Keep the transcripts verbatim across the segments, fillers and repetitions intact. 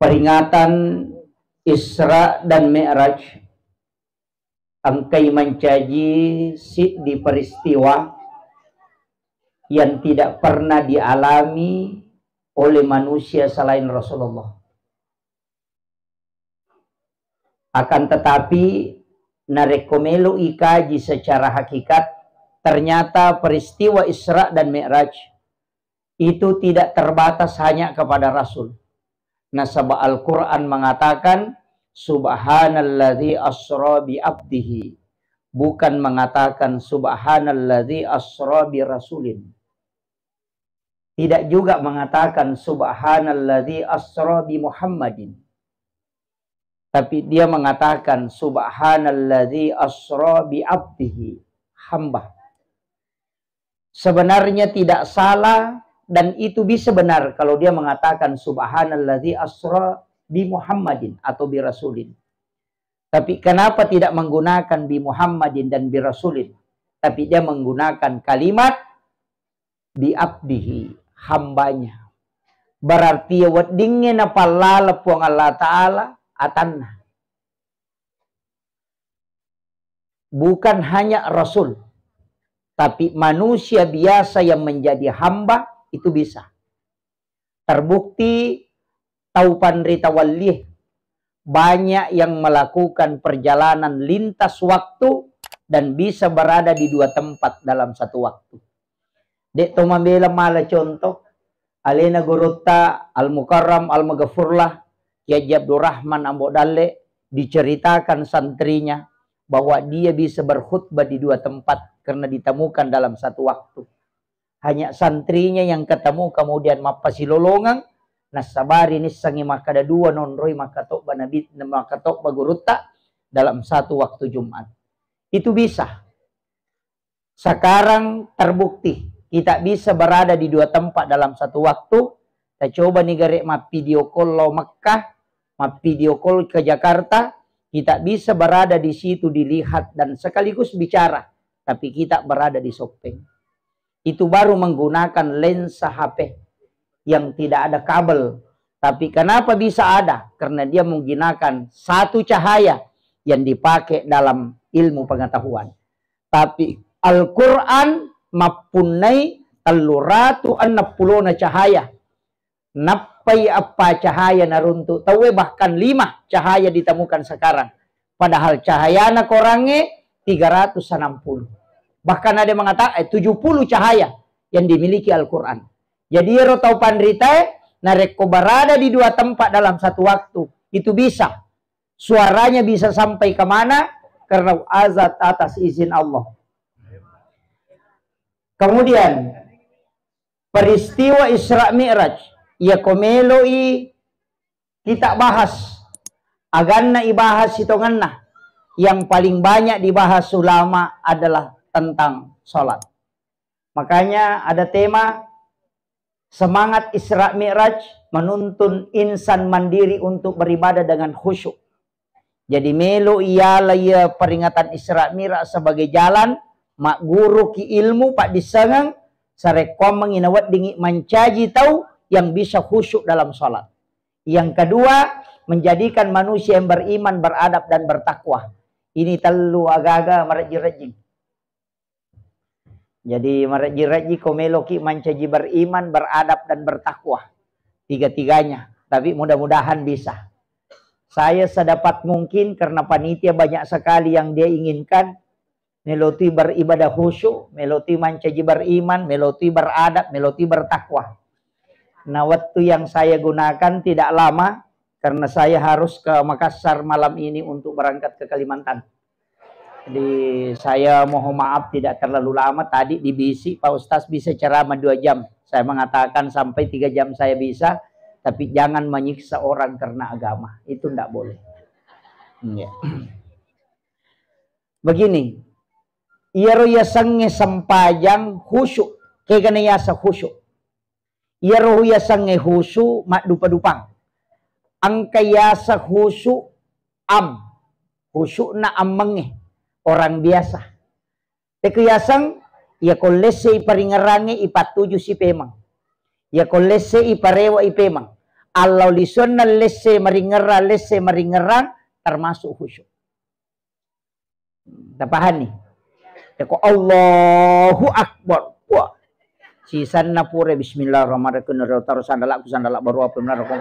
Peringatan Isra dan Mi'raj engkai mancaji siddi peristiwa yang tidak pernah dialami oleh manusia selain Rasulullah. Akan tetapi, narekko melo ikaji secara hakikat, ternyata peristiwa Isra dan Mi'raj itu tidak terbatas hanya kepada Rasul. Nasaba Al-Quran mengatakan, "Subhanalladzi asra bi abdihi." Bukan mengatakan, "Subhanalladzi asra bi rasulin." Tidak juga mengatakan, "Subhanalladzi asra bi Muhammadin." Tapi dia mengatakan, "Subhanalladzi asra bi abdihi." Hamba. Sebenarnya tidak salah dan itu bisa benar kalau dia mengatakan, "Subhanalladzi asra bi Muhammadin" atau "bi rasulin". Tapi kenapa tidak menggunakan "bi Muhammadin" dan "bi rasulin"? Tapi dia menggunakan kalimat "bi abdihi", hambanya. Berarti weddingnge napallala Puang Allah Ta'ala atanna. Bukan hanya Rasul, tapi manusia biasa yang menjadi hamba itu bisa. Terbukti tau panrita wallie banyak yang melakukan perjalanan lintas waktu dan bisa berada di dua tempat dalam satu waktu. De' to mabela mala contoh, alena gurutta Al-Mukarram Al-Maghfurlah, Kiai Haji Abdurrahman Ambo Dalle, diceritakan santrinya bahwa dia bisa berkhutbah di dua tempat karena ditemukan dalam satu waktu. Hanya santrinya yang ketemu kemudian mappasilolongeng, nassabari nissengngi makkeda dua nonroi makkatobba nabi, makkatobba gurutta dalam satu waktu Jumat. Itu bisa. Sekarang terbukti kita bisa berada di dua tempat dalam satu waktu. Kita coba nih gare mappidio call lo Mekah, mappidio call ke Jakarta, kita bisa berada di situ dilihat dan sekaligus bicara, tapi kita berada di Soppeng. Itu baru menggunakan lensa H P yang tidak ada kabel. Tapi kenapa bisa ada? Karena dia menggunakan satu cahaya yang dipakai dalam ilmu pengetahuan. Tapi Al-Quran mappunnai telluratu enneng pulona cahaya. Nappai eppa cahaya naruntuk tauwe, bahkan lima cahaya ditemukan sekarang. Padahal cahayana korangnge tiga ratus enam puluh. Bahkan ada yang mengatakan, eh, tujuh puluh cahaya yang dimiliki Al-Quran. Jadi, ero tau panritae, narekko berada di dua tempat dalam satu waktu, itu bisa. Suaranya bisa sampai ke mana? Karena azat atas izin Allah. Kemudian, peristiwa Isra Mi'raj, iya ko meloi kita bahas, aganna ibahas sitongenna, yang paling banyak dibahas ulama adalah tentang salat. Makanya ada tema semangat Isra Mi'raj menuntun insan mandiri untuk beribadah dengan khusyuk. Jadi melo iyala iya peringatan Isra Mi'raj sebagai jalan magguruki ilmu paddissengeng, sarekkoammengngi naweddingngi mancaji tau yang bisa khusyuk dalam salat. Yang kedua, menjadikan manusia yang beriman, beradab, dan bertakwa. Ini tellu agaga marejji-rejjing. Jadi, marejji-rejji ko meloki mancaji beriman, beradab, dan bertakwa. Tiga-tiganya. Tapi mudah-mudahan bisa. Saya sedapat mungkin, karena panitia banyak sekali yang dia inginkan, melotui beribadah khusyuk, melotui mancaji beriman, melotui beradab, melotui bertakwa. Nah, waktu yang saya gunakan tidak lama, karena saya harus ke Makassar malam ini untuk berangkat ke Kalimantan. Jadi, saya mohon maaf tidak terlalu lama. Tadi dibisi, "Pak Ustaz bisa ceramah dua jam." Saya mengatakan, "Sampai tiga jam saya bisa, tapi jangan menyiksa orang karena agama." Itu ndak boleh. Iya. Begini, iyaro yasengnge sempajang khusyuk. Kegana yaseng khusyuk? Iyaro yasengnge khusyuk maddupa-dupang. Engka yaseng khusyuk am, khusyukna ammengnge, orang biasa. Teke yaseng, iya ko lesse iparingerangnge ipattuju si pemeng. Iya ko lesse iparewa ipemeng. Allau lisuanna lesse maringerrang, lesse maringerrang, termasuk khusyuk. Tapahanni? Yako Allahu Akbar. Wah. Sisanna pura bismillahirrahmanirrahim. Terus sandalakku, sandalak baru apa benar kok.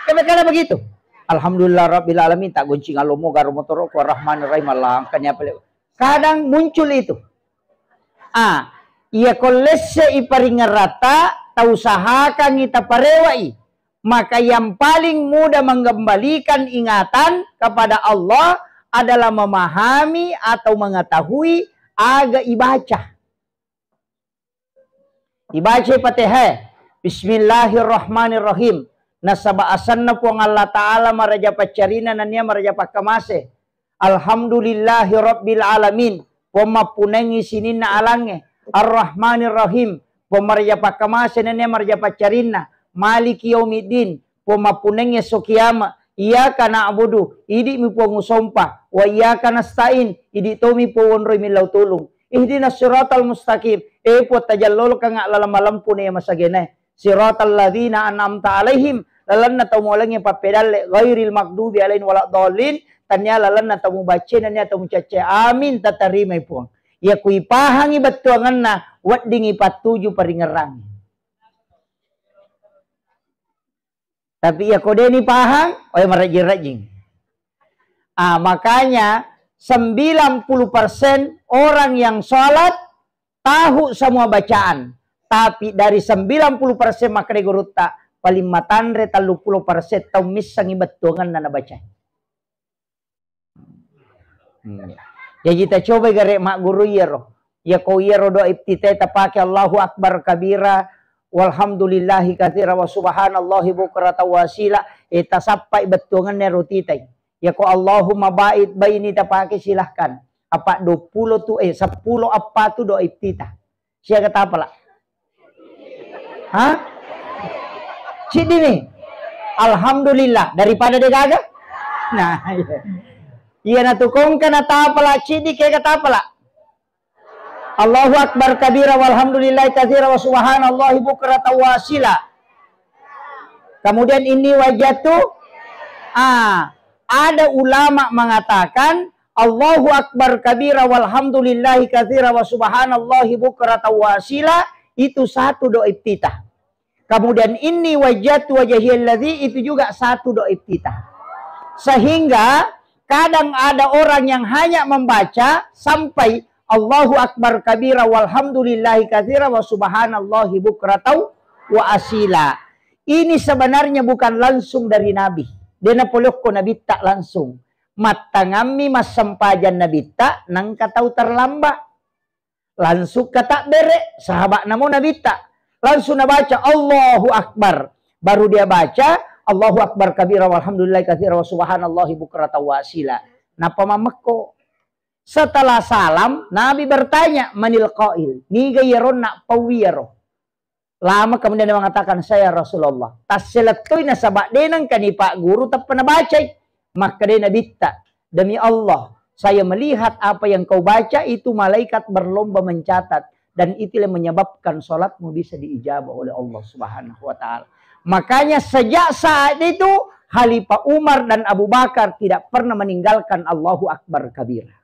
Kami kala begitu. Alhamdulillah rabbil alamin, tak goncing alomo garo motorokku, Arrahmanirrahim, Allah angkanya apa le-, kadang muncul itu. Ah, iya ko lesse i paringerrata, tausahakangi taparewai. Maka yang paling mudah mengembalikan ingatan kepada Allah adalah memahami atau mengetahui aga ibaca. Ibaca Fatihah, Bismillahirrahmanirrahim. Nasaba asanna Puang Allah Ta'ala maraja paccarina nennia maraja pakkamase. Alhamdulillahi rabbil alamin. Puang mappunengngi sininna alangnge. Arrahmanirrahim. Puang maraja pakkamase nennia maraja paccarinna. Maliki yaumiddin. Puang mappunengngi esso kiama. Iyyaka na'budu, idi'mi Puang usompa. Wa iyyaka nasta'in, idi' tomi Puang wonroi millau tulung. Ihdinas siratal mustaqim. Eh, Puang, tajallolokanga lalang malempu na iya masagenae. Siratal ladzina an'amta alaihim, lalenna tau mualengnge pappedalle, ghairil maghdubi alaihim waladdallin, tania lalenna tau mubacce, nennia tau mucacce. Amin, tatarimai Puang. Iya kui pahangi bettuangenna, weddingi pattuju paringerrangi. Tapi iya ko deni pahang, oh ya, marejjing-rejjing. Ah, makanya sembilan puluh persen orang yang sholat tahu semua bacaan. Tapi dari sembilan puluh persen makkeda gurutta, paling matanre tellu puluh persen tau missengi bettuangenna nabaca. Hmm. Jaji tacobai gare magguru iyaro. Iya ko iyaro doa iftitah tapake Allahu Akbar kabira, walhamdulillahi katsira, wa subhanallahi bukratan wa asila, eh, tasappai bettuangenna ro titai. Iya ko Allahumma ba'id baini tapake, silahkan. Apa dua puluh tu, eh, seppulo appa tu doa iftitah. Siaga tapala? Hah? Siddi ni. Alhamdulillah. Daripada de gaga? Nah, iya. Iya, natukongka na tapala siddi, kega tapala? Allahu Akbar kabira, walhamdulillahi katsira, wa subhanallahi bukratan wa asila. Kemudian inni wajjahtu, ah, ada ulama mengatakan Allahu Akbar kabira, walhamdulillahi katsira, wa subhanallahi bukratan wa asila, itu satu doa iftitah. Kemudian inni wajjahtu wajhiyalladzi, itu juga satu doa iftitah. Sehingga kadang ada orang yang hanya membaca sampai Allahu Akbar kabira, walhamdulillahi katsira, wa subhanallahi bukratan wa asila. Ini sebenarnya bukan langsung dari Nabi. De napolokko Nabitta langsung. Mattangammi massempajang Nabitta, nengka tau terlambat. Langsung katabbere, sahabat namo Nabitta. Langsung nabaca Allahu Akbar. Baru dia baca Allahu Akbar kabira, walhamdulillahi katsira, wa subhanallahi bukratan wa asila. Nappa mammekko. Setelah salam, Nabi bertanya, "Manil qail?" Niga iyaro nappaui iyaro? Lama kemudian dia mengatakan, "Saya Rasulullah." Tasselettoi nasaba de nengka ni Pak Guru teppa nabacai. Makkeda Nabitta, "Demi Allah, saya melihat apa yang kau baca itu malaikat berlomba mencatat dan itu yang menyebabkan salatmu bisa diijabah oleh Allah Subhanahu wa taala." Makanya sejak saat itu Khalifah Umar dan Abu Bakar tidak pernah meninggalkan Allahu Akbar kabira.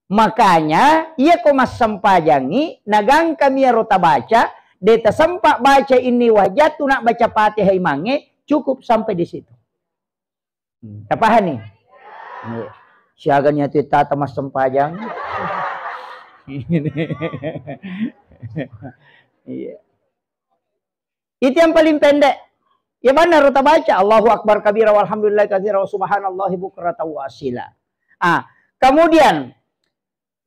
Makanya, iya ko massempajangngi, nagangkami iyaro tabaca, de tasempa baca inni wajjahtu, na baca Fatihah imangnge, cukup sampai di situ. Hmm, tapahani? Iya. Siaga ni atu tata massempajang. Iya. Itu yang paling pendek. Ya benar, tabaca Allahu Akbar kabira, walhamdulillah katsira, wa subhanallahi bukratan wa asila. Ah, kemudian,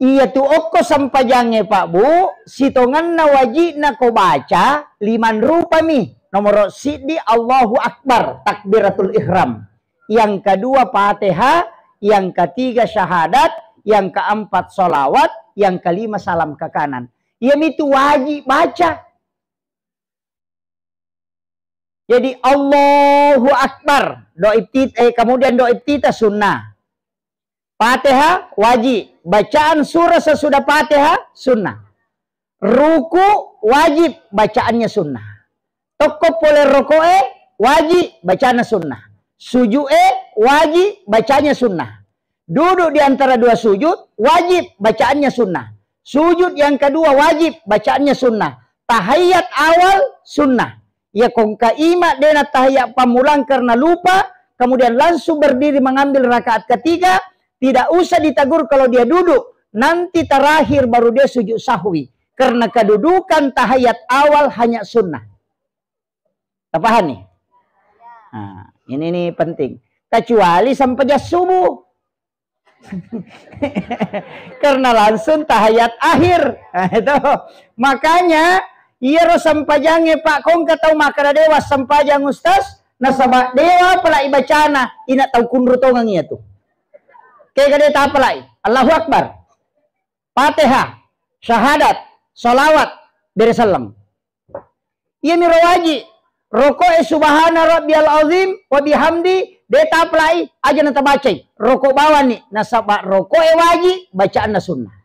iya tu okko sempajangnge, Pak Bu, sitongenna wajibna ko baca, liman rupami. Nomoro siddi Allahu Akbar, takbiratul ihram. Yang kedua Fatihah, yang ketiga syahadat, yang keempat salawat, yang kelima salam ke kanan. Iya mitu wajib baca. Jadi, Allahu Akbar, doa iftit-, eh, kemudian doa iftitah sunnah. Fatihah wajib, bacaan surah sesudah Fatihah sunnah. Ruku wajib, bacaannya sunnah. Tokko pole roko'e, wajib, bacana sunnah. Sujud e wajib, bacanya sunnah. Duduk di antara dua sujud, wajib, bacaannya sunnah. Sujud yang kedua wajib, bacaannya sunnah. Tahiyat awal sunnah. Ya kongka ima dena tahiyat pammulang karena lupa, kemudian langsung berdiri mengambil rakaat ketiga, tidak usah ditegur kalau dia duduk. Nanti terakhir baru dia sujud sahwi. Karena kedudukan tahiyat awal hanya sunnah. Tapaham nih? Nah, ini nih penting. Kecuali sempajang subuh. Karena langsung tahiyat akhir. Nah, itu. Makanya, iyaro sempajangnge, Pak, kongka tau makkeda dewa sempajang, Ustaz, nasaba dewa pala ibacana, ina tau kunru tongeng iya tu. Kega de tapalai. Allahu Akbar. Fatihah, syahadat, salawat, bere selleng. Iyamiro waji. Roko'e subhana rabbiyal azim wa bihamdi, de tapalai, aja natabacai. Roko bawani, nasaba roko'e waji, bacaanna sunnah.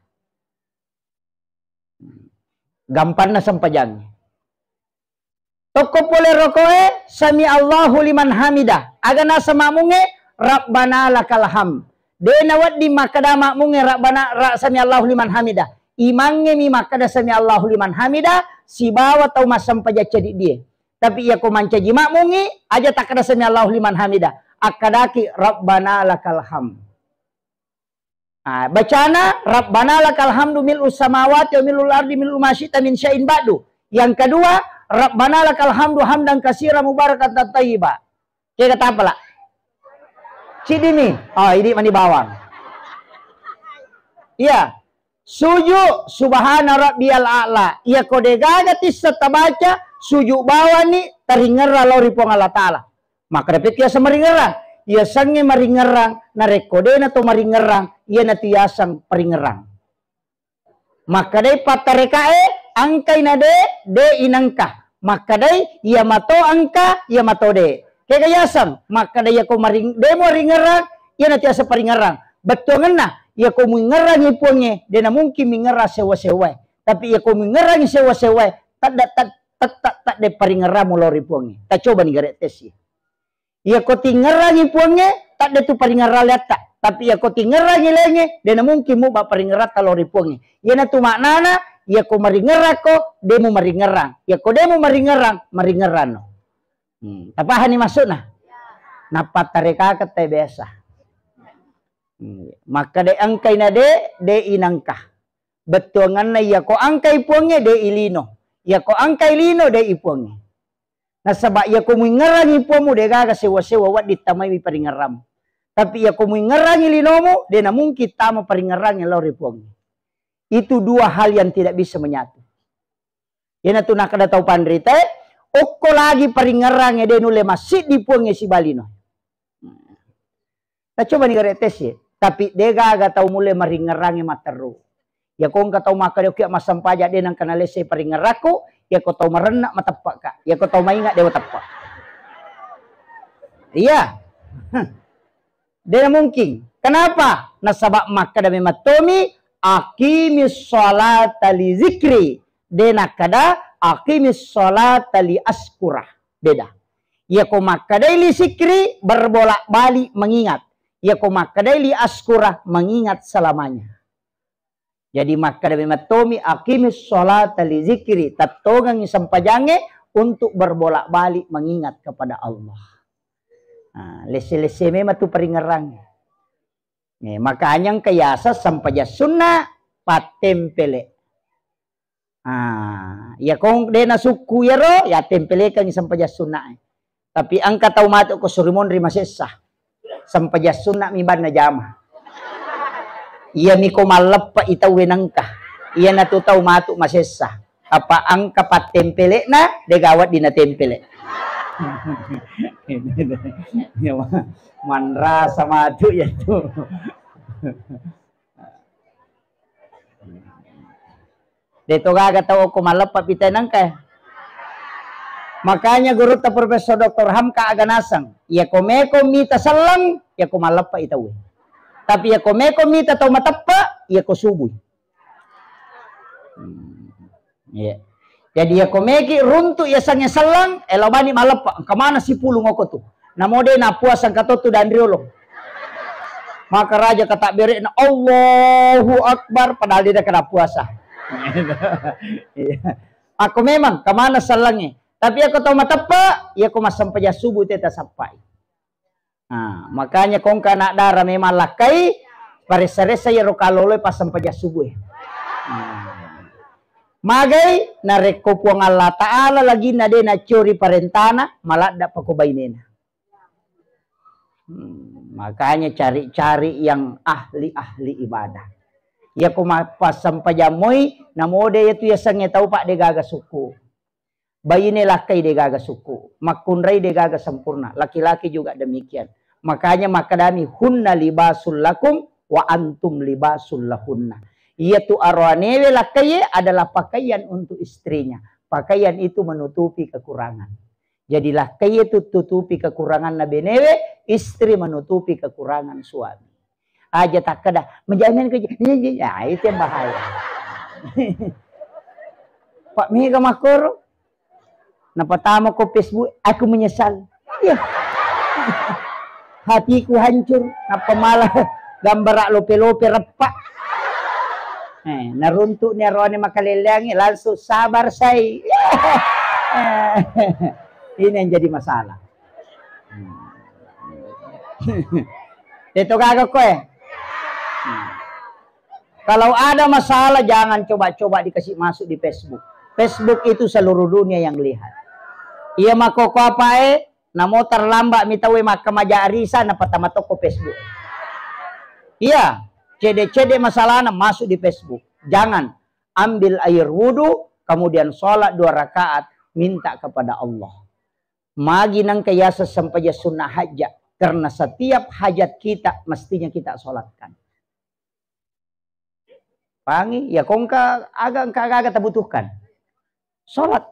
Gampanna sempajangnge. Tokko pole roko'e, sami Allahu liman hamidah. Aga naseng makmungnge, Rabbana lakal hamd. De nawedding makkeda makmungnge, Rabbana, ra-, sami Allahu liman hamidah. Imangnge mi makkeda sami Allahu liman hamidah, sibawa tau massempajang ceddiddie. Tapi iyako mancaji makmungngi, aja takkeda sami Allahu liman hamidah. Akkadaki Rabbana lakal hamd. Ah, bacana, Rabbana lakal hamdu mil'us samawati wa mil'ul ardi mil'u ma syi'ta min syai'in ba'du. Yang kedua, Rabbana lakal hamdu hamdan katsira mubarakan thayyiba. Kega tapala? Cidini. Oh, idi mani bawang. Iya. Suju, subhana rabbiyal a'la. Iyako degaga tissa tabaca, suju bawani taringerra lao ri Puang Allah Ta'ala. Makkeda pekki yaseng maringerrang. Yasengnge maringerrang, narekko dena to maringerrang, iyanatu yaseng paringerrang. Makkedai pattarekae, engkai na de, de inengka. Makkedai iya mato engka, iya mato de. Kega yaseng? Makkedai yako maring-, demo ringerrang, iyanatu yaseng paringerrang. Bettuangenna, yako muingerrangi puangnge, dena mungkin mingerrang sewa-sewae. Tapi yako muingerrangi sewa-sewae, tadda-, tad-, tetta-, tadde paringerramu lao ri puangnge. Tacobani gare tesi. Iyako tingerrangi puangnge, tadde tu paringerrang leatta. Tapi iyako tingerrangi laingnge, dena mungkin muba paringeratta lao ri puangnge. Iyanatu maknana, iyako maringerrakko, demu maringerrang. Iyako demu maringerrang, maringerranno. Hmm, tapahani maksudna? Nappa tarekaketta biasa. Hmm, makkeda engkai na de, de inengka. Bettuanganna iyako engkai puangnge, de ilino. Iyako engkai lino, de ipuangnge. Nasaba iyako muingerrangi puammu, degaga sewa-sewa wedding tamaiwi paringerrammu. Tapi iyako muingerrangi linomu, dena mungkin tama paringerrangi lao ri puangnge. Itu dua hal yang tidak bisa menyatu. Iyanatu nakkeda tau panritae, okko lagi paringerrangnge de nulle massiddi puangnge sibawa lino. Tacobani gare tesi, tapi degaga tau mulle maringerrangnge matteru. Iyako engka tau makkeda okki massempajang de nengka nalesse paringerrakku, iyako tau marenna mateppaka, iyako tau mainga de wateppe. Iya. Dena mungkin. Kenapa? Nasaba makkeda memang tomi, "Aqimis sholata li zikri." De nakkeda, "Aqimis sholata li askura." Beda. Iyako makkedai li zikri, berbolak-balik mengingat. Iyako makkedai li askura, mengingat selamanya. Jadi makkeda memang tomi, "Aqimis sholata li zikri", tettongengi sempajangnge untuk berbolak-balik mengingat kepada Allah. Nah, lesse-lesse memang tu paringerrang. Eh, makanya engka yaseng sempajang sunna pattempele. Ah, iyako de nasukku iyaro, ya tempelekengi sempajang sunnae. Tapi engka tau matu ko suri monri masessa. Sempajang sunna mi banna jama. Iya mi ko malleppe i tauwe nengka. Iyanatu tau matu masessa. Apa engka pattempelekna, de gawa di natempele. Manrasa matu ya tu. De to gaga tau okko malleppa pita nengka. Makanya gurutta Profesor Doktor Hamka aga naseng, iyako meko mita selleng, iyako malleppa i tauwe. Tapi iyako meko mita tau mateppa, iyako subui. Hmm. Iya. Jadi, yako meki runtu' yasengnge selleng, elo bani malleppa, engka mana sipulung oko tu. Namo de' napuasa engka to tu danriolo. Maka raja katabbere'na, "Allahu Akbar," padahal de' nakenna puasa. Iya. Ako memang, engka mana sellengnge. Tapi yako tau mateppe', yako massempajang subuh te tasappai. Nah, makanya ko engka anak dara memang lakkai, paressa-ressa iyaro kaloloe passempajang subuh e. Nah. Magai narekko Puang Allah Ta'ala laginna de' naccori parentana, maladda' pako bainena. Hmm, makanya cari-cari yang ahli-ahli ibadah. Yako mappassempajammoi, namo de' iyatu yasengnge tau pa' de' gaga sukku. Baine lakkai de' gaga sukku, makkunrai de' gaga sempurna, laki-laki juga demikian. Makanya makkedami, "Hunna libasul lakum wa antum libasul lahunna." Iyatu aroanewe lakkaiye adalah pakaian untuk istrinya. Pakaian itu menutupi kekurangan. Jadi lakkaiye tu tutupi kekuranganna benewe, istri menutupi kekurangan suami. Aja takkeda, "Menjamin ko je-," ya, itu yang bahaya. Pak, mega makkoro. Napatama ko Facebook, "Aku menyesal." Iya. "Hatiku hancur," nappa malah gambara' lope-lope reppa. Eh, naruntu'ni aroane makaleleangngi, langsung, "Sabar, say." Ini yang jadi masalah. Teto gaga koe. Kalau ada masalah, jangan coba-coba dikasih masuk di Facebook. Facebook itu seluruh dunia yang lihat. Iya makkoko apae, namo terlambat mi tauwe makkamaja arisan, napatama tokko Facebook. Iya, cede-cede masalahna masuk di Facebook. Jangan. Ambil air wudhu, kemudian sholat dua rakaat, minta kepada Allah. Magi nengka yaseng sempajang sunnah hajat, karena setiap hajat kita mestinya kita sholatkan. Pangi, ya ko engka aga, engka aga-aga tabutuhkan. Sholat.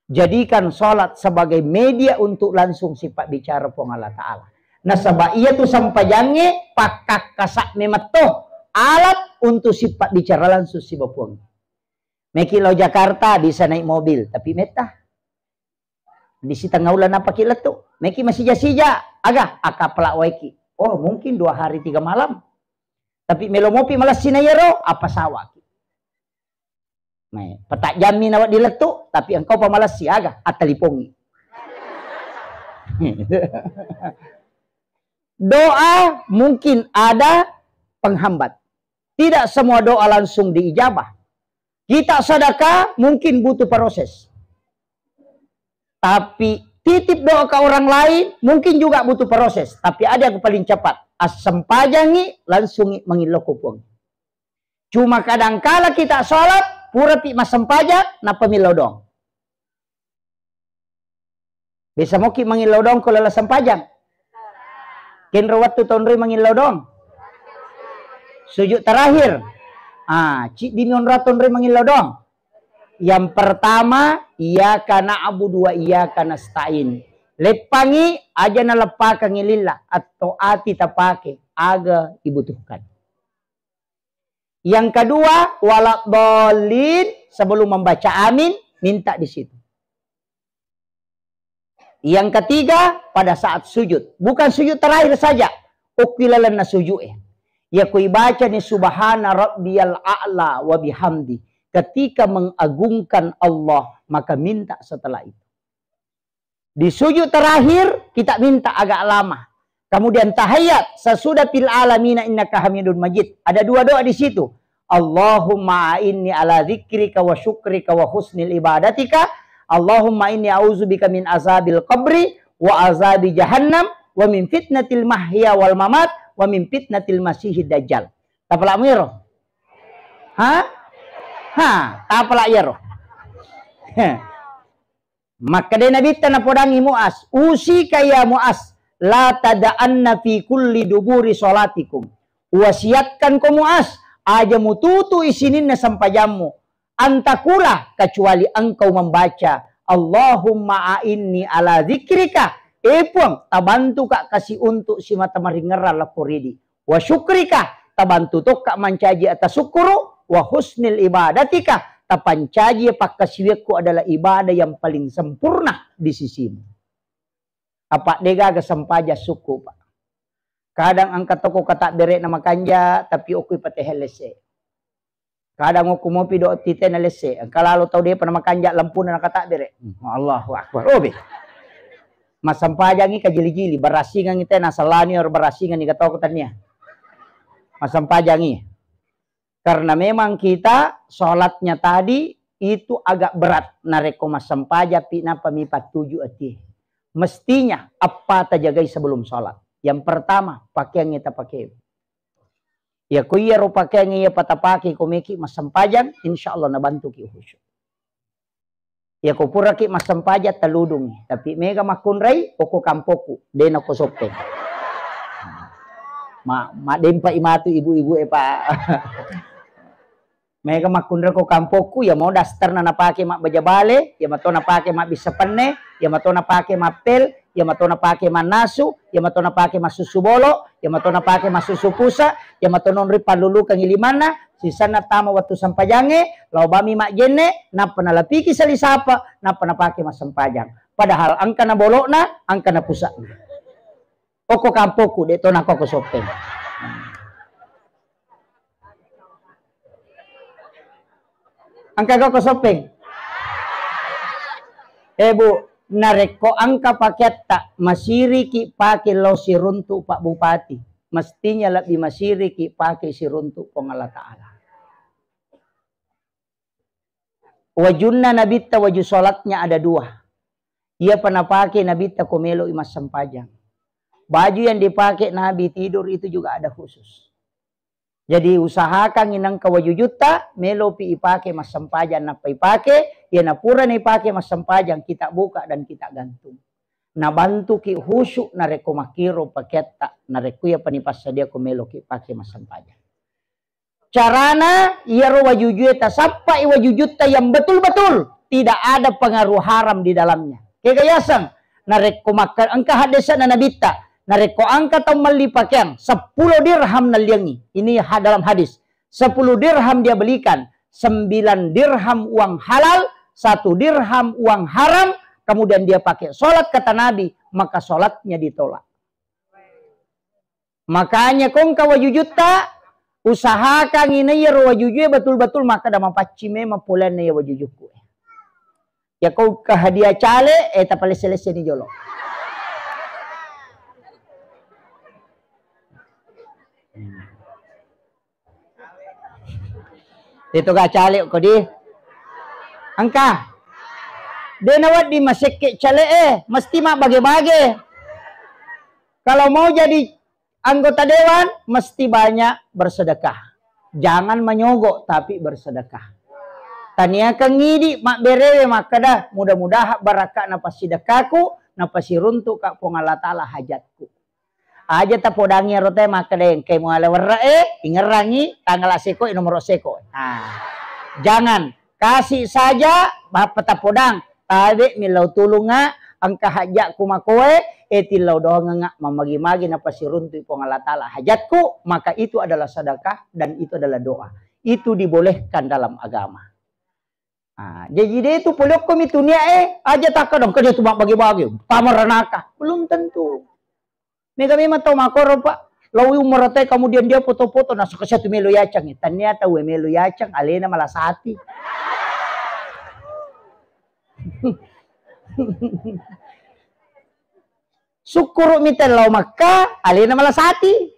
Jadikan sholat sebagai media untuk langsung sipabbicara Puang Allah Ta'ala. Nasaba iyatu sempajangnge pakkakkasa memetto alat untuk sipabbicara langsung siba Puang. Meki lao Jakarta bisa naik mobil, tapi metta. Di sitengnga uleng napaki lettu. Meki masija-sija, aga, akapela waiki. Oh, mungkin dua hari tiga malam. Tapi melo mopi malessi na iyaro, apa sawaki. Mai, petajammi nawa di lettu, tapi engkau pa malessi, aga, attalipongi. Doa mungkin ada penghambat. Tidak semua doa langsung diijabah. Kita sedekah mungkin butuh proses. Tapi titip doa ke orang lain mungkin juga butuh proses. Tapi ada yang paling cepat. Assempajangi, langsungi mangillau ko Puang. Cuma kadangkala kita sholat, purapi massempajang, nappa millau doang. Bisa moki mangillau doang ko lala sempajang. Kenro wattu tonroi mangillau doang. Sujud terakhir. Ah, ciddi mi onro tonroi mangillau doang. Yang pertama, iyyaka na'budu wa iyyaka nasta'in. Leppangi, aja naleppakangi lilla, atau ati tapake, aga ibutuhkan. Yang kedua, waladhdallin, sebelum membaca amin, minta di situ. Yang ketiga, pada saat sujud. Bukan sujud terakhir saja, okki lalenna sujud e. Ya kui baca ni subhana rabbiyal a'la wa bihamdi. Ketika mengagungkan Allah, maka minta setelah itu. Di sujud terakhir, kita minta agak lama. Kemudian tahiyat, sesudah fil alamina innaka hamidun majid. Ada dua doa di situ. Allahumma a'inni ala dzikrika wa syukrika wa husnil ibadatika. Allahumma inni a'udzubika min azabil qabri wa azabi jahannam wa min fitnatil mahya wal mamat wa min fitnatil masihid dajjal. Tapalak muiro? Ha? Ha, tapalak iyaro. Makkeda Nabitta napodangi Muaz, "Usika ya Muaz, la tada'anna fi kulli duburi sholatikum." Wasiatkan ko Muaz, aja mututu isininna sempajammu, antakula, kecuali engkau membaca, "Allahumma a'inni ala dzikrika." Eh Puang, tabantuka kasi untuk simata maringerang lakko ridi. Wa syukrika, tabantu tokka mancaji atasukkuru, wa husnil ibadatika, tapancaji pakkasiwiakku adalah ibadah yang paling sempurna di sisimu. Apa de gaga sempajang sukku, Pak. Kadang engka toko katabbere na makanja, tapi okko ipateheng lesse. Kadang okko mopi do tite na lesse. Engka lalo tau depa na makanja lempuna na katabbere. Hmm, Allahu Akbar. Oh, be. Massempajangi kajili-jili, barasingangi tena salani or barasingangi katoko tania. Massempajangi. Karena memang kita sholatnya tadi itu agak berat. Narekko massempajang pi napa mi pattuju ati. Mestinya apa tajagai sebelum sholat. Yang pertama, pakaian kita pakai. Ya ko iya ro pakaian iya patapake ko meki massempajang, insya Allah nabantuki khusyuk. Iya ko puraki massempajang taludungi, tapi mega makkunrai okko kampokku, de nako soppeng. Ma, madempa imatu ibu-ibu e, Pak. Mega makkunrai ko kampokku, ya mau dasterna napake mabbaja bale, ya mato napake mabbissa penne, ya mato napake mappel, ya mato napake mannasu, ya mato napake massusu bolo, ya mato napake massusu pusa, ya mato nonri pallulukangi limanna, sisanna tama wettu sempajangnge, lao bami majjenne, nappa nalapiki sali sapa, nappa napake massempajang. Padahal engka na bolokna, engka na pusakna. Okko kampokku, de to nako ko soppeng. Engka ko soppeng? Eh, Bu, narekko engka pakeatta, masiriki pake lao siruntu Pak Bupati. Mestinya lebbi masiriki pake siruntu Puang Allah Ta'ala. Wajunna Nabitta, waju sholatnya ada dua. Iyapa napake Nabitta ko melo'i massempajang. Baju yang dipakai Nabi tidur itu juga ada khusus. Jadi usahakan inengka wajujutta melopi ipake massempajang, nappa ipake, iya napura naipake massempajang kita buka dan kita gantung. Nabantuki khusyuk narekko makkiro pakeatta, narekko iyapa nipassadia ko meloki pake massempajang. Carana, iyaro wajujue tasappai wajujutta yang betul-betul tidak ada pengaruh haram di dalamnya. Kega yaseng, narekko makka-, engka haddese'na Nabitta, narekko engka tau melli pakeang, seppulo dirham nalliangi. Ini ha-, dalam hadis. Sepuluh dirham dia belikan, sembilan dirham uang halal, satu dirham uang haram, kemudian dia pakai sholat, kata Nabi, maka sholatnya ditolak. Makanya ko engka wajujutta, usahakan ina iyaro wajujue betul-betul makkeda mapaccing memang poleanna iya wajujukku. Ya ko ke hadiah cale, eh, tapalesse-lesseni jolo. Itu ga cale ko di. Engka. De nawedding masekke cale, eh, mesti mabbage-bage. Kalau mau jadi anggota dewan, mesti banyak bersedekah. Jangan manyogok, tapi bersedekah. Taniakan ngidi mabberewe makkeda, mudah-mudahan barakakna passidekahku, napasiruntuka Puang Allah Ta'ala hajatku. Aja tapodangi ero te makkeda engkai muala werre e, ingerangi tanggal seko e, nomor seko. Nah, jangan. Kasih saja, bapa tapodang. Tabe millau tulunga, engka hajatku makoe, e tillau doangenga, mamagi-magi napasiruntui Puang Allah Ta'ala hajatku, maka itu adalah sedekah dan itu adalah doa. Itu dibolehkan dalam agama. Ah, jaji de tu polokko mi tunia e, aja takka dong, kerja tu bagi-bagi, tamaranaka. Belum tentu. Mega memang tau makkoro, Pak. Lao umara te, kemudian dia foto-foto, nah, suka satu melo yacang. Tania tau melo yacang, alena malasati. Sukkuru mi te lao Makka, alena malasati.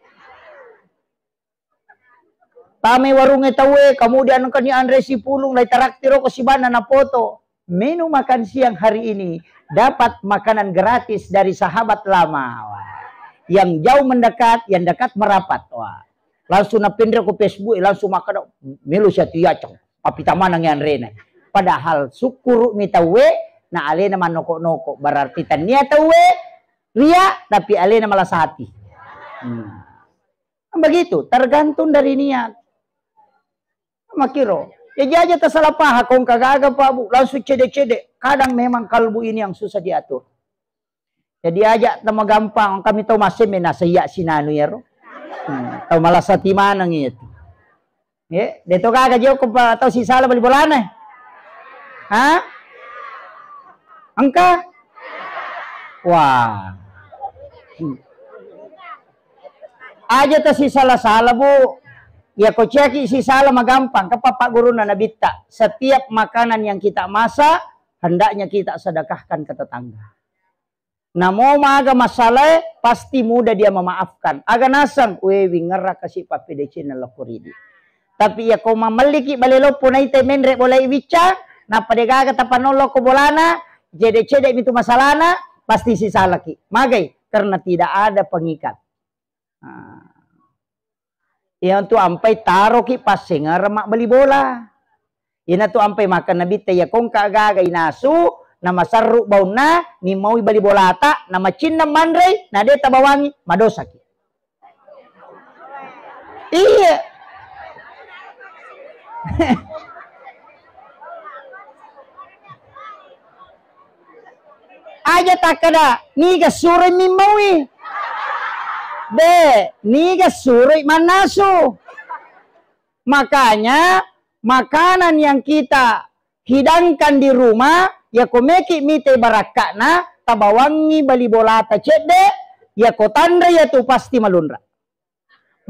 Tamai warungnge tauwe, kemudian engkani anre sipulung, lai taraktiro ko sibanna napoto. Menu makan siang hari ini dapat makanan gratis dari sahabat lama. Wah. Yang jauh mendekat, yang dekat merapat. Wah. Langsung napenre ko Facebook, langsung makkeda, melo siatu yacang. Mapita maneng anrena. Padahal sukkuru mi tauwe, na alena mannoko-noko. Berarti tania tauwe ria, tapi alena malasati. Hmm. Kan begitu, tergantung dari niat. Makkiro. Jaji aja tasalah paham, kong kagaga, Pak Bu, langsung cede-cede. Kadang memang kalbu ini yang susah diatur. Jadi aja tama gampang, kami tau masemme nasa iya sinanu yaro. Hmm, tau malasati maneng itu. Ye, de to gaga joko pa tau sisala bali bolana. Ha? Engka? Wah. Hmm. Aja tasisala-sala, Bu. Ya, ko ciaki sisala magampang, kepapa guruna Nabitta. Setiap makanan yang kita masak, hendaknya kita sedekahkan ke tetangga. Namo maga masalae, pasti mudah dia memaafkan. Aga naseng, we, wingerra kasi pappedecenna lokko ridi. Tapi iya ko mamelliki bale loppo naita menre bolai wicca, nappa degaga tapanollo ko bolana, cede-cede mitu masalana, pasti sisalaki. Magai? Karena tidak ada pengikat. Nah. Iyanatu ampai taroki passengereng mabbali bola. Iyanatu ampai makkeda Nabitta, iya kongka gaga inasu, namaserru baunna, nimmaui bali bolata, namacinna manrei, na de tabawangi, madosaki. Iya. Aja takkeda, niga suroi mimmaui. De, niga suroi mannasu. Makanya, makanan yang kita hidangkan di rumah, yako meki mite barakka'na, tabawangngi bali bolata cedde, yako tanre yatu pasti malunra.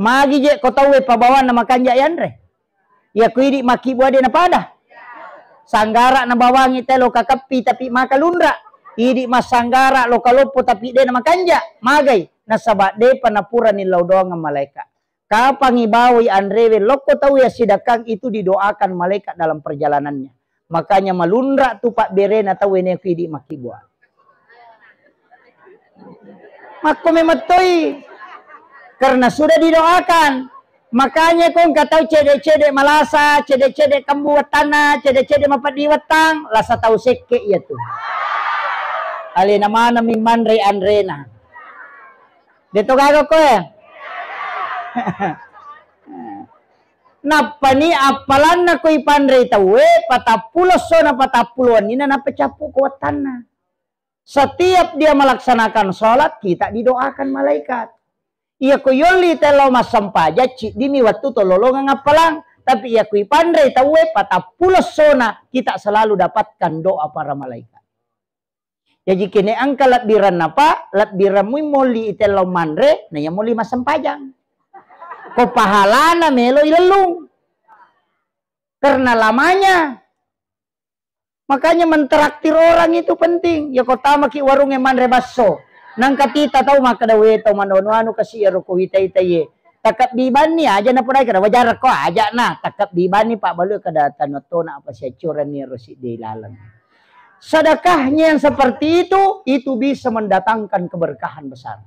Magi je ko tauwe pabawanna makanja yanre? Yako idi makkibua de napada. Sanggara nabawangi telo kakeppi tapi maka lunra. Idi massanggara lo kaloppo tapi de namakanja. Magai? Nasaba depa napurani lau doangeng malaika. Kapangi bawoi anrewe lokko tau yassidakkang itu didoakan malaikat dalam perjalanannya. Makanya malunra tu pabberena tau weneko idi makkibua. Makko memettoi. Karena sudah didoakan. Makanya ko engka tau cede-cede malasa, cede-cede kembu wettanna, cede-cede mapeddi wettang, lasa tau sekke iya tu. Alena maneng mi manre anrena. Deto gaga koe. Nappani appalanna koi panrei tauwe, patappulo essona patappulo wenninna nappa cappu ko wettanna. Setiap dia melaksanakan sholat, kita didoakan malaikat. Iya ko yolli tello massempajang, ciddimi wettu tololongeng appalang. Tapi iya ko ipanrei tauwe, patappulo essona kita selalu dapatkan doa para malaikat. Jaji kene engka lebbirenna, Pak, lebbirenmui molli itellau manre, na iya molli massempajang. Ko pahalana melo ilellung. Karena lamanya. Makanya mentraktir orang itu penting. Ya ko tamaki warungnge manre basso. Nangka tita tau makkeda, "We, tau manu-anu kasi ero ko wita-ita ye." Takabbi banni aja na podai kada wajar ko aja na. Takabbi banni Pak Balu kada tanu tona apa siacuran ni ero sidde laleng. Sedekahnya yang seperti itu, itu bisa mendatangkan keberkahan besar.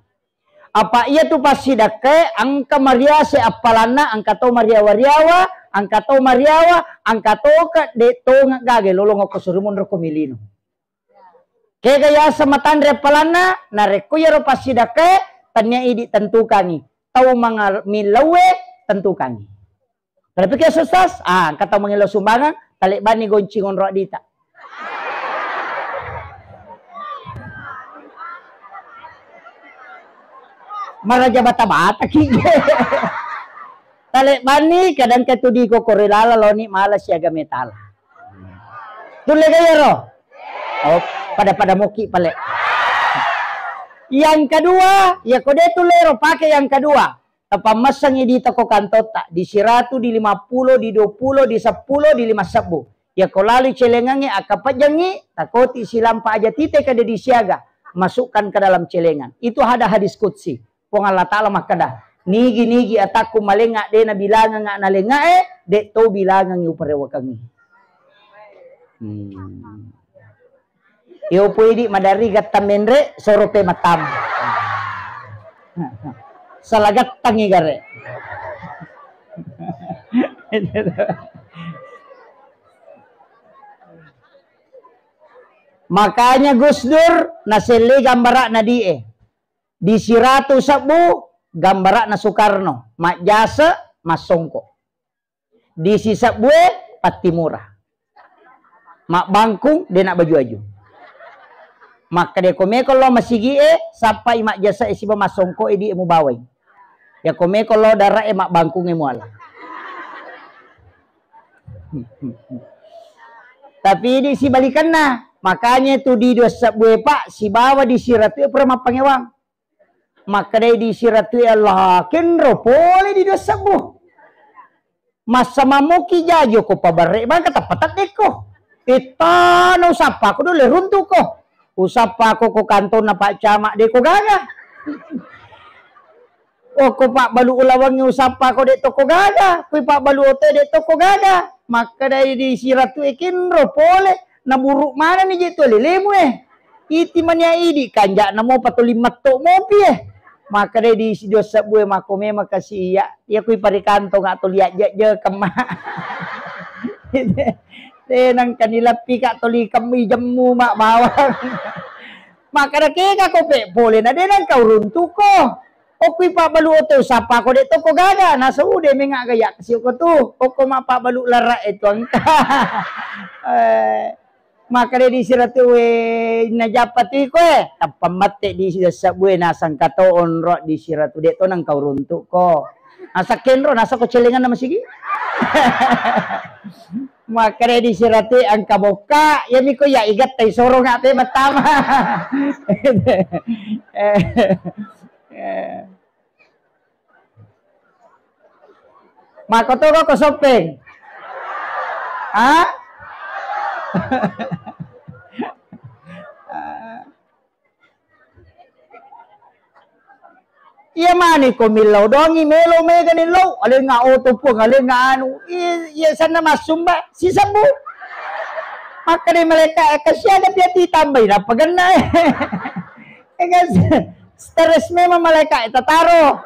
Apa iya tu passidakkae engka mariase appalanna, engka to mariawa-riawa, engka to mariawa, engka to ke de tonga gage lolong ko suri monro ko milino. Kega yaseng matanre appalanna, narekko iyaro passidakkae, tennia idi tentukangi. Tau mangal-, millauwe tentukangi. Kenapa ke susah? Ah, engka tau mangellau sumbangan, talebbanni goncing onro adita. Maraja bata-bata ki. Talebbanni kadang ketudi ko kore lala loni mala siaga metala. Tulle gaya ro? Oh, pada-pada moki pale. Yang kedua, ya kode tulle ro pakai yang kedua. Tapammessengngi di toko kantotta, di siratu, di lima pulo, di dua pulo, di seppulo, di lima sebbu. Yako lalu celengangnge, akkapejjengngi, takoti silampa aja tite kada disiaga, masukkan ke dalam celengan. Itu ada hadis qudsi. Puang Allah Ta'ala makkeda, "Nigi-nigi atakku malenga de nabilangenga nalengae, de to bilangengi uparewakengi." Hmm. Iyo pui di madari gatta menre, soro pe matam. Salah gattangi gare. Makanya Gus Dur naselle gambara'na die. Di siratu sebbu gambara'na Soekarno, majjase, massongko. Di sisebbue pattimura. Mabbangkung de na baju-aju. Makkeda ko meko lo masigie, sappai majjase e siba massongko e di e mubawai. Ya ko meko lo dara e mabbangkung e muala. Tapi di sibalikanna, makanya tu di dua sebbu e, Pak, sibawa di siratu e pura mappangewang. Makkedai di siratu e, "Allah, kenro pole di dua sebbu. Massa mammuki jaji ko pabarre bangka tappa teddekko. Ittana usappako dole runtuko. Usappako ko kantonna Pak Camat de ko gaga." Okko pabbalu ulawengnge usappako de tokko gaga, kui pabbalu oto de tokko gaga. Makkedai di siratu e, "Kenro pole, naburu manenni je tu lelemu e. Iti mania idi kanja'na mopa tuli metto mopi e." Makkedai di si dua sebbu e, "Mako memang kasi iya, iya kui parikantonga tuli ajjajjekeng ma." Tenangka nileppi ka tuli kemmi jemmu ma bawang. Makkeda kega ko pe pole na de nangka uruntuko. Okkui pabbalu oto usappako de tokko gaga, nasa ude mengaga yaksi ko tu. Okko mappabbalu larra e tu engka. Eh, makkeda di siratu e, "Najappa tu iko e." Tappa mette di siratu e, nasangka to onro di siratu de to nangka uruntuko. Nasa kenro, nasa ko celenganna masigi. Makkeda di siratu e, "Engka bokka, iyami ko iya igattai soronga pe mattama." Eh, eh. Makkotoko ko Soppeng? Ha? Iya mani ko millau doangngi melo mega ni lo, alenga oto puang, alenga anu, i-, iya sanna massumba, sisebbu. Makkeda malaika e, "Kasiaga piati tambai, nappa genna e." Ega stres memang malaika e tataro.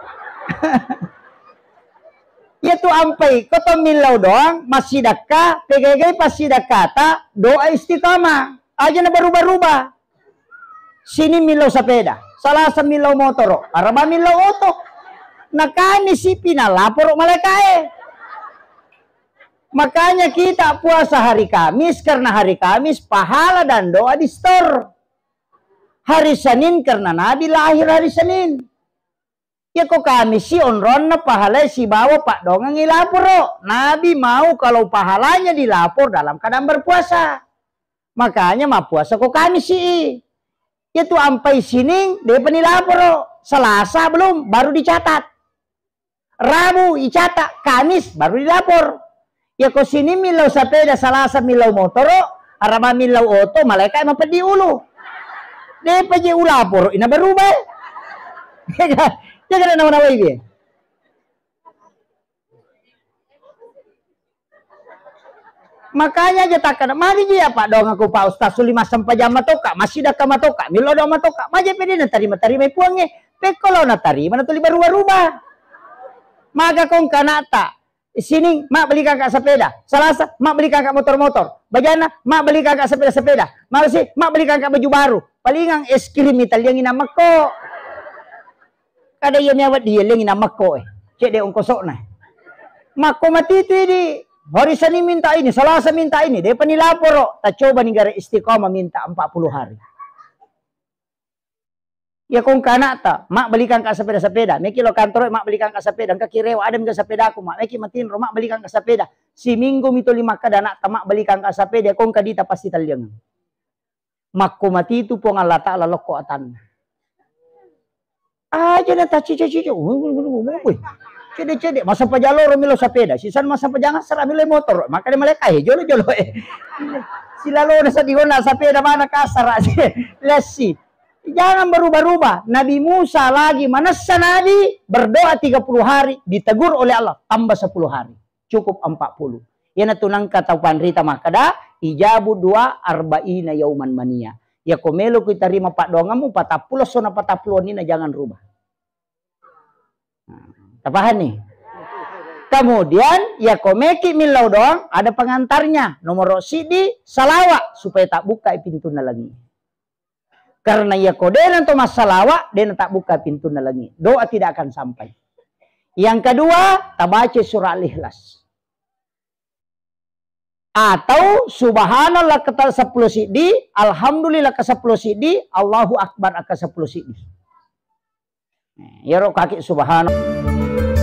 Iya tu ampai, ko to millau doang, massidakka, pegagai passidakkata, doa istiqamah. Aja na berubah-rubah. Sini millau sepeda, Salasa millau motoro, Araba millau oto. Na Kamisi pi nalaporo malaika e. Makanya kita puasa hari Kamis karena hari Kamis pahala dan doa di store. Hari Senin karena Nabi lahir hari Senin. Iya ko Kamisi onronna pahala sibawa paddoangeng ilaporo. Nabi mau kalau pahalanya dilapor dalam keadaan berpuasa. Makanya mappuasa ko Kamisi. Iya tu ampai Sining, depa nilaporo. Selasa belum, baru dicatat. Rabu icatat, Kamis baru dilapor. Iya ko Sining millau sepeda, Salasa millau motoro, Araba millau oto, malaika mapeddi ulu. Depa je ulaporo, ina berubah. Jaga, jaga nawa-nawai dia. Makanya aja takkada, magi ji apa dong aku Pak Ustaz, suli massempajang matoka, massidakka matoka, millau doang matoka, maja pede natarima-tarima puangnge, pekko lao natarima natuli berubah-rubah. Maga kong kanata, Sining, mak belikan kak sepeda, Salasa, mak belikan kak motor-motor, Bajana, mak belikan kak sepeda-sepeda, Malasi, mak belikan kak baju baru, palingang es krim italiangi namekko. Kada iya miawa dieleng inamekko e. Cedde ongkosokna. Makko matitu idi. Hari Senin minta ini, Selasa minta ini, depa nilaporo. Tacoba ni gare istiqomah minta empat puluh hari. Ya kong kanakta, mak belikan kak sepeda-sepeda. Meki lo kantoro, mak belikan kak sepeda. Engka kirewa, ada mega sepedaku, mak. Meki matinro, mak belikan kak sepeda. Siminggu mito lima kada anakta, mak belikan kak sepeda. Kong kadita pasti taliang. Makko matitu Puang Allah Ta'ala lokko atanna. Aja na tacica-cica. Woi, woi, woi, woi, woi. Cede-cede, masa pajaloro milo sepeda, sisan masa pajangan sera milo motor. Makanya malaika e, jolo-jolo e. Silalo na sedihona sepeda mana kasara. Lessi. Jangan berubah-ubah. Nabi Musa lagi manessa nabi, berdoa tiga puluh hari, ditegur oleh Allah, tambah sepuluh hari. Cukup empat puluh. Iyanatu nengka tau panrita makkeda, "Ijabu dua arba'ina yauman mania." Yako melo ku tarima paddoangemmu, patappulo sona patappulo wenninna, jangan rubah. Nah, tapahani? Kemudian, yako meki millau doang, ada pengantarnya. Nomor sidi, salawat, supaya tak buka pintunna langi. Karena iya ko dena to massalawa, dena tabbuka pintunna langi. Doa tidak akan sampai. Yang kedua, tabaca surah Al-Ikhlas. Atau subhanallah ke sepuluh sidi, alhamdulillah ke sepuluh sidi, Allahu Akbar ke sepuluh sidi. Nah, iyaro kaki subhanallah.